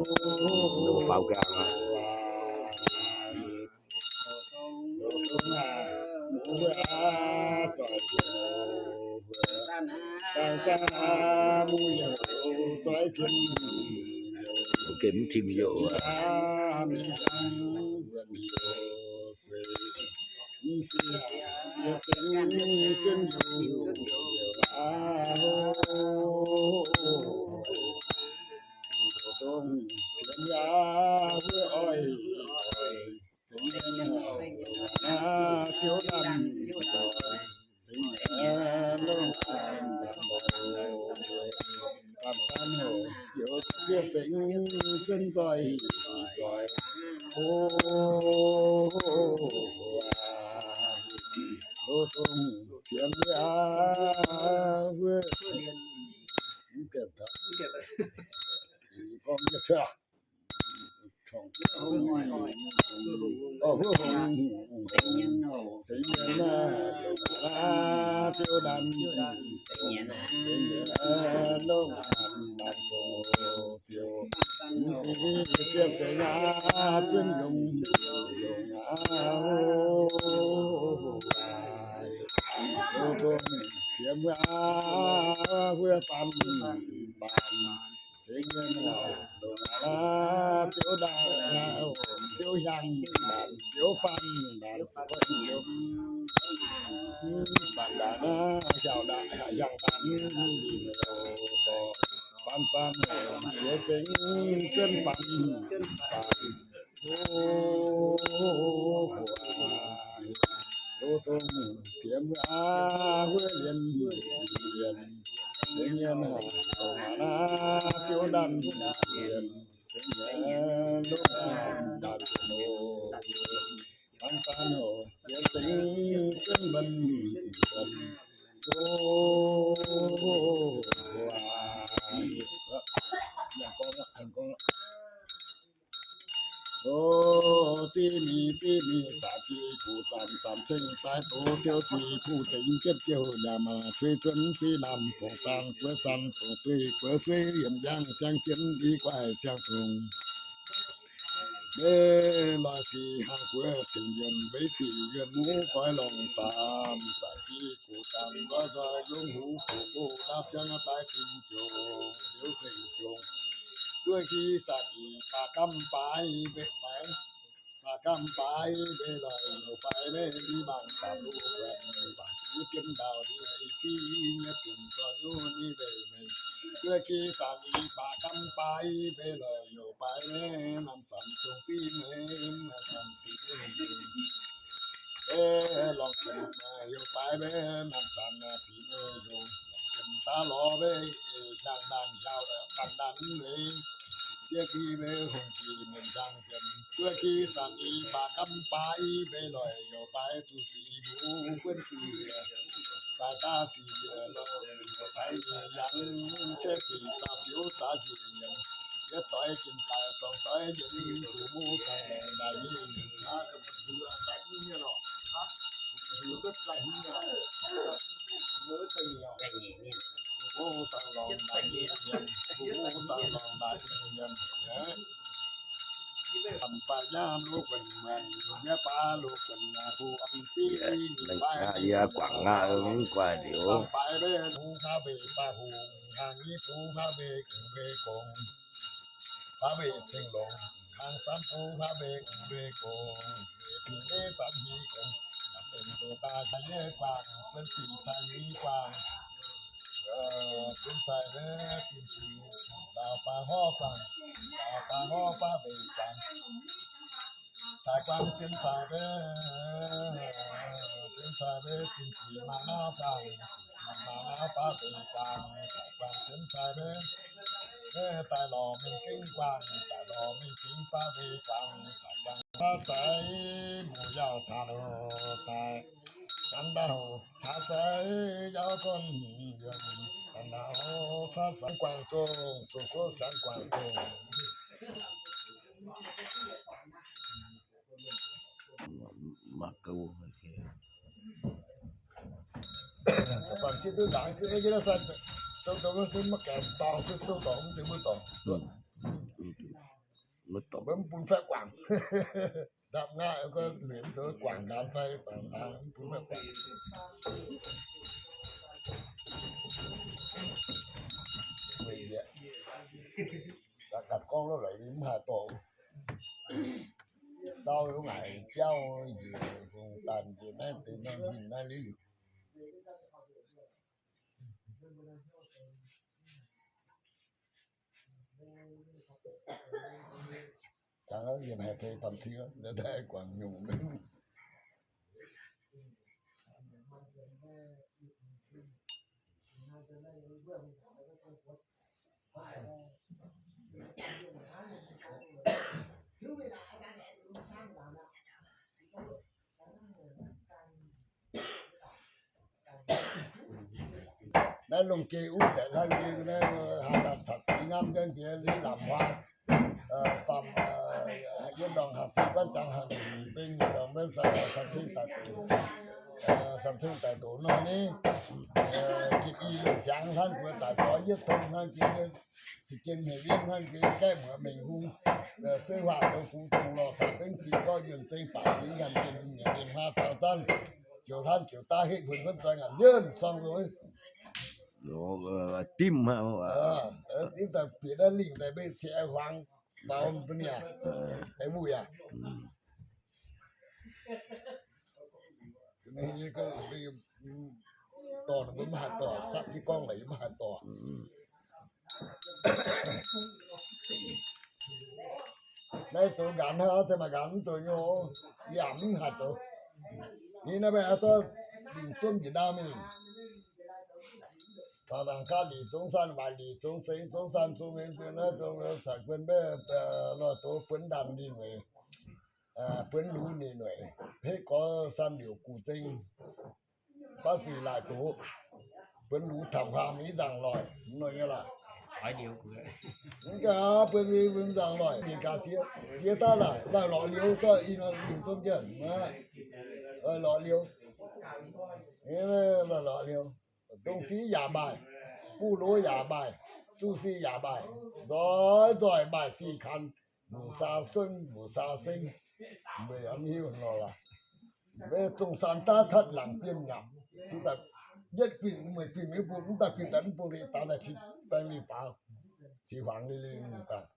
Faaux nqaang aqv. Mv tim youh. Ziv mingh, ziv mingh, saah jiez guv zanc, zanc ceng daaih doz siou zic, kuv tengx jienv jiouh nyaam, suiv zuonx suiv naamh, fongc zaang guoqv zaang, fongc suiv guoqv suiv, yiemh njang siang jienv, i guaih siang fongc. Meiv loix sic haangh guoqv tengx yienh, meiv sic yienh muv goiv longc saamh, saah jiez guv zanc nzoih nzoih yungv huv, gox gox naaiv ziangv daaih zingh jongc, liuz zengc jongc. Duqv ki saah jiez baac gamh baaix mbeih faix, baac gamh baaix mbeih loix youc faix mbeih, i mangc saamh luv guaix mbeih, baac zuqc jienv ndau ni mbeih, i ziv nyei bienc zoih nyuv ni mbeih mengh. Duqv ki saah jiez baac gamh baaix mbeih loix youc faix mbeih, namh zanc zong biv mengh, namh zanc biv mengh. Mbeih lorngc jiex youc faix mbeih, namh zanc biv mengh yungz. Lorngc jiex daav lorz mbeih, jangx naanc njaaux daaih, banh naanc mv leiz. Jiex ki mbeih hungh jiex mienh jangx jiex. Duqv ki saah jiez baac gamh baaix mbeih loix youc faix, zuqc sic mbuo buonv sic, faix daaih sic lorz youc faix nyei yangh, se sic daaih biouv zaax njiec nyiemc, yietv doix jiex daaih zorng doix njiec, zuqc mbuo ganh laengz daaih nyei. Yie guangc aqv, mv guaih liuz. Sai guangv jienv sai mbeih, jienv sai mbeih, zinh zic maaih nauv guangc, maaih nauv baav mbeih guangc, sai guangv jienv sai mbeih. Daaih lorz mingh gengh guangc, daaih lorz mingh gengh baav mbeih guangc, sai guangv baav sai, mbuo yaac caux loz daaih, caux ndau caux sai, yaac gunv yiem, caux ndau caux sai guangc dongh, zuqc guoqv sai guangc dongh. Mv bun faeqv guangc. Ndapv ngaqv, lueic mv zoux guangc ndaanx fai guangc ndaanx, mv bun faeqv guangc. Ganh gorngv lorqc, mv haih dorh. Sau heuc ngaaic biauv njiec hungh daanh njiec naaiv deix norm hinh naaiv liuz. Jangx yiem haaix fei bamv cing, la'daaih guangc nyungc. Naaiv lungh geh uv zaeqc hnangv, naaiv haaix dauh catc six ngamv jienv diex liuz lamz huaax, bamv, yiem ndorngx haaix six guanv jangx haaix nyungc beng, ndorngx maiv sai, samv cing daaih doqc, samv cing daaih doqc nor ni, gitv i lungh siangx hnangv mbuo daaih soi yietv tong hnangv jiex, se gen hec yienv hnangv jiex gaeqv muoz mengh hung, suiv huaax zoux fungx dongh lorh saax bengv si gorqv yuonh zengv baac zingx nyanc zinh nyanc zinh hmaa caux zanv, ziouc hnanv ziouc daav hec huin huonv zoih ngaanc yienh sorng zoih. Dimv, dimv daaih bieqc naaiv lingh daaih mbeih cieqv huaangx faaux ba'niaa, wuih aqv. Dorh mbuo maiv haih dorh, sapv jienv gorngv laaix yie maiv haih dorh. Naaiv zoux nqanx hnangv, se maaih nqanx mv zoux nyei, yaac mv haih zoux. Ni naaiv mbaeqc aqv, zorqv lingc zunv njiec ndau mingh. Taux naaic gaav lic zungv san, waaic lic zungv sengx, zungv san zungv mengh, zungv naaiv zungv caux buonc mbaeqc, lorh doz buonc ndaanh ninh weic, buonc lux ninh weic, hetv gorx san liouc guv zengv. Baav sic laaic doz, buonc lux taux huaam i nzaangc loic, mv nor nyei laac. Mv gaax, buonc i nzaangc loic, ninh gaax ziex, ziex daaih laaic, laaic lorz liuz, zorqv i nor lingc zunv jienv, lorz liuz, laaic lorz liuz, dongh sic yaac maaih, buv loz yaac maaih, zuqc sic yaac maaih, nzoih nzoih maaih sic kan, mbuoqc saa suonv, mbuoqc saa sengv, mbuo yaac mv hiuv nor laac. Mbuo zungh saan daav catv laangc bienh nyapc, cingx daaih yietv guinh, meih guinh mv bung, mv daaih guinh daaih mv bung, daaih naaic cingx baeng lingh faaux, cingx huaangx lingh lingh daaih.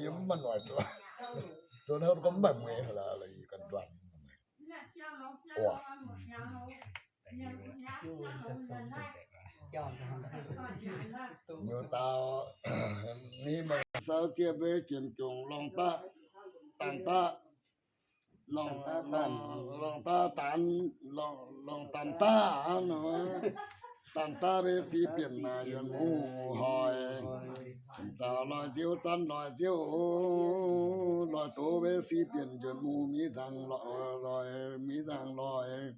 Yie mv maaih noic zoux, zoux hnangv gorngv mv maaih mueiz laac, yie ganh nduanh. Nyouz dauh, ni maaih sau zieqv mbuo jiem jongc lorngh daav, dangh daav, lorngh daav, dangh, lorngh dangh daav nor, dangh daav mbuo si bienh naaic yuonc muv hoic, zaux loic nziouv, zanv loic nziouv, loic doz mbuo si bienh yuonc muv miv nzaangc loic, miv nzaangc loic.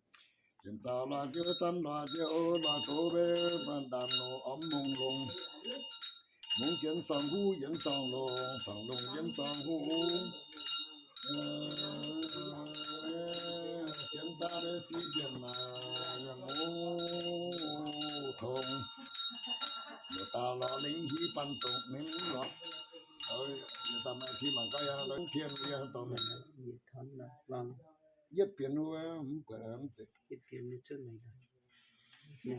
Zaux loic nziouv, zanv loic nziouv, loic doz mbuo maaih ndaamv-nongx ormv mungh longx. Mungz jienv sorng huv, yienz sorng longx, sorng longx yienz sorng huv. Jienv daav mbuo si bienh naaic yuonc muv tongx. Yietc dauh lorz lingh hiv banh dongh mingh lorz. Yietc dauh maaih ti mangc gaax yangh lorz tien yie dongh mingh. Yietv bienx wuov, mv buatc mv zeiz. Yie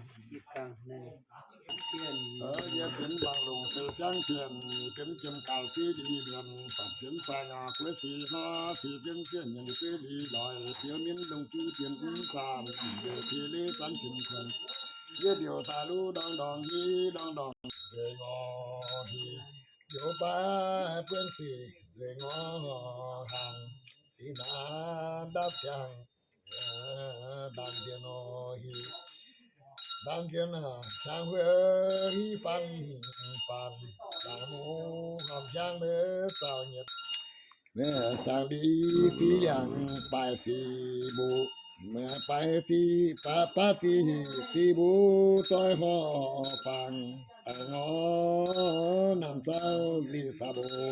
bienx wangc longc fei ziangv tien, bienx jiem gaaix ziev li mienh, baac bienx sai ngaax guoqv si hnaav, si bienx zieqv nyeic ziev li loic, biouv mienv lungh juv bienx mv zaanh, yie ti leiz zanv jiem kuonx, yie liouc daaih luv ndorngx ndorngx hiv ndorngx ndorngx nzengc ngorc hih, liouc baav buonv sic nzengc ngorc hangx, sic naaiv ndapv ziangh. Ndaamv zien nor hih, ndaamv zien naaic, cangx huov hiv faanv faanv, ndaangc muv hormc jangv mbuo zaux nyetc. Mbuo sangx li sic yangh baaix sic mbuo, mbuo baaix sic baav baav sic hic sic mbuo doix horc fangx, daaih ngorc naamh zauv li saax mbuo.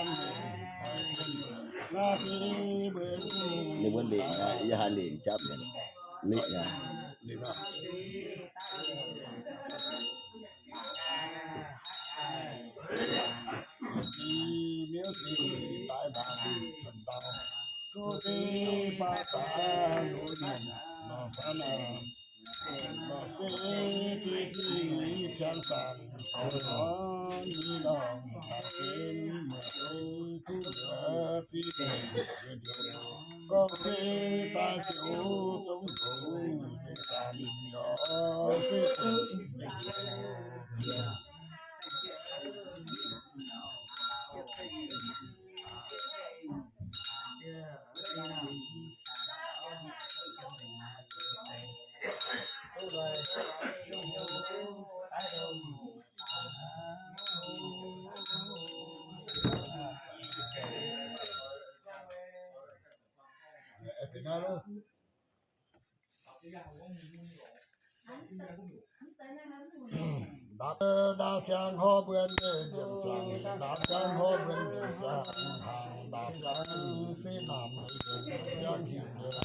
Ninh mbuo lengc aqv, yie haiz lengc japv mi'aqv. Lengc aqv. Ndaapv siang hov mbuo nyei mbienc siang, ndaapv siang hov mbuo mbienc siang, ndaapv siang se naamh mbienc siang hingh jiex.